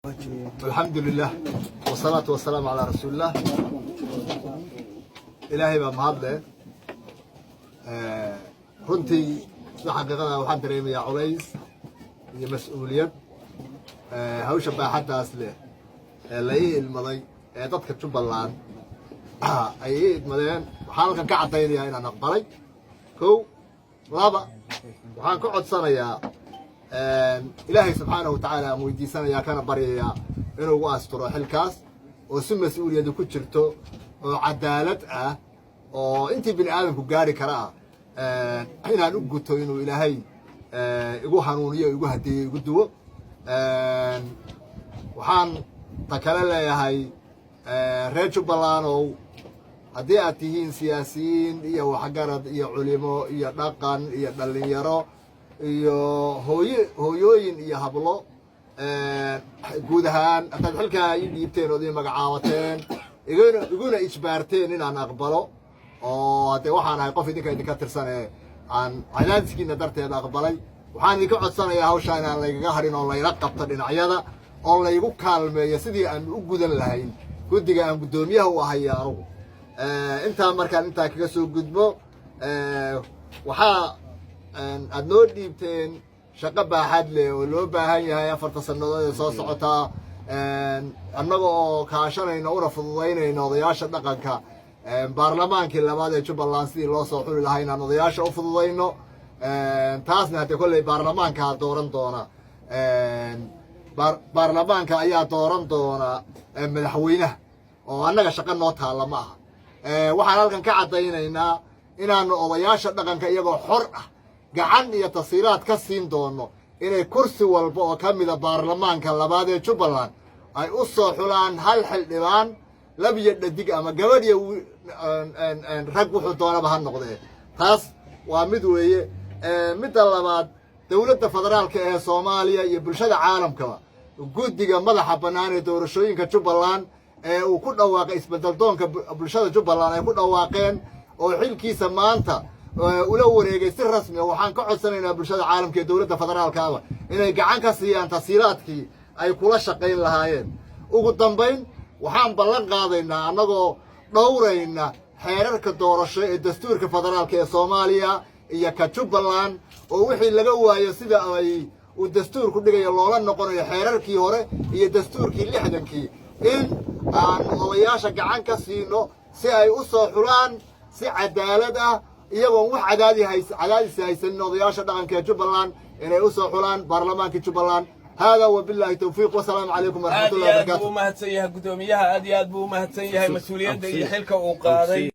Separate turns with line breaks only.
الحمد لله والصلاة والسلام على رسول الله. Ilaahay baa mahad leh. Runtii, sida xaqiiqada, waxaan dareemayaa culays iyo mas-uuliyad hawsha baaxaddaas leh ee la ii ilmaday, ee dadka Jubbaland ay ii idmadeen. Waxaan halkan ka caddaynayaa inaan aqbalay. Kow, laba, waxaan ka codsanayaa Ilaahay subxaanahu watacaala, aan weydiisanayaa kana baryayaa inuu ugu asturo xilkaas oo si mas-uuliyadu ku jirto oo cadaalad ah oo intii bini aadamku gaari kara ah inaan u guto, inuu Ilaahay igu hanuuniyo, igu hadeeyo, igu duwo. Waxaan ta kale leeyahay reer Jubbalandow, haddii aad tihiin siyaasiyiin iyo waxgarad iyo culimo iyo dhaqan iyo dhallinyaro iyo hooyooyin iyo hablo guud ahaan, haddaad xilkaa ii dhiibteen ood ii magacaabateen, iguna ijbaarteen inaan aqbalo, oo haddee waxaan ahay qof idinka idinka tirsan ee aan cadaadiskiina darteed aqbalay, waxaan idinka codsanayaa hawshaa inaan laygaga hadhin oo layla qabto dhinacyada oo laygu kaalmeeyo sidii aan u gudan lahayn guddiga aan guddoomiyaha u ahay anugu. Intaa markaan intaa kaga soo gudbo, waxaa aad noo dhiibteen shaqo baaxad leh oo loo baahan yahay 4ta sannadood ee soo socotaa, annaga oo kaashanayno una fududaynayno odayaasha dhaqanka baarlamaankii labaad ee Jubbaland sidii loo soo xuli lahaa, inaan odayaasha u fududayno. Taasna haddee kolley baarlamaankaa dooran doona, baarlamaanka ayaa dooran doona madaxweynaha, oo annaga shaqo noo taalla ma aha. Waxaan halkan ka caddaynaynaa inaanu odayaasha dhaqanka iyagoo xor ah gacan iyo tasiiraad ka siin doono inay kursi walba oo ka mida baarlamaanka labaad ee Jubbaland ay u soo xulaan hal xildhibaan, lab iyo dhadig ama gabadh iyo rag, wuxuu doonaba ha noqdee. Taas waa mid weeye. Midda labaad, dowladda federaalka ee Soomaaliya iyo bulshada caalamkaba, guddiga madaxa bannaan ee doorashooyinka Jubbaland ee uu ku dhawaaqay isbeddel doonka bulshada Jubbaland ay ku dhawaaqeen oo xilkiisa maanta ula wareegay si rasmi ah, waxaan ka codsanaynaa bulshada caalamka ee dowladda federaalkaaba inay gacan ka siiyaan tasiilaadkii ay kula shaqayn lahaayeen. Ugu dambayn, waxaan ballan qaadaynaa, annagoo dhowrayna xeerarka doorasho ee dastuurka federaalka ee Soomaaliya iyo ka Jubbaland, oo wixii laga waayo sida ay uu dastuurku dhigayo loola noqonayo xeerarkii hore iyo dastuurkii 60-kii, in aan odayaasha gacan ka siino si ay u soo xulaan si cadaalad ah, iyagoon wax cadaadis haysanin, odayaasha dhaqanka ee Jubbaland inay u soo xulaan baarlamaankii Jubbaland. Hada wabillahi tawfiiq, wasalaamu calaykum
Aad
waraxmatullahi
iyo aad
wabarakatu.
buu umahadsan yahay guddoomiyaha, aad iyo aad buu umahadsan yahay mas-uuliyadda iyo xilka uu qaaday.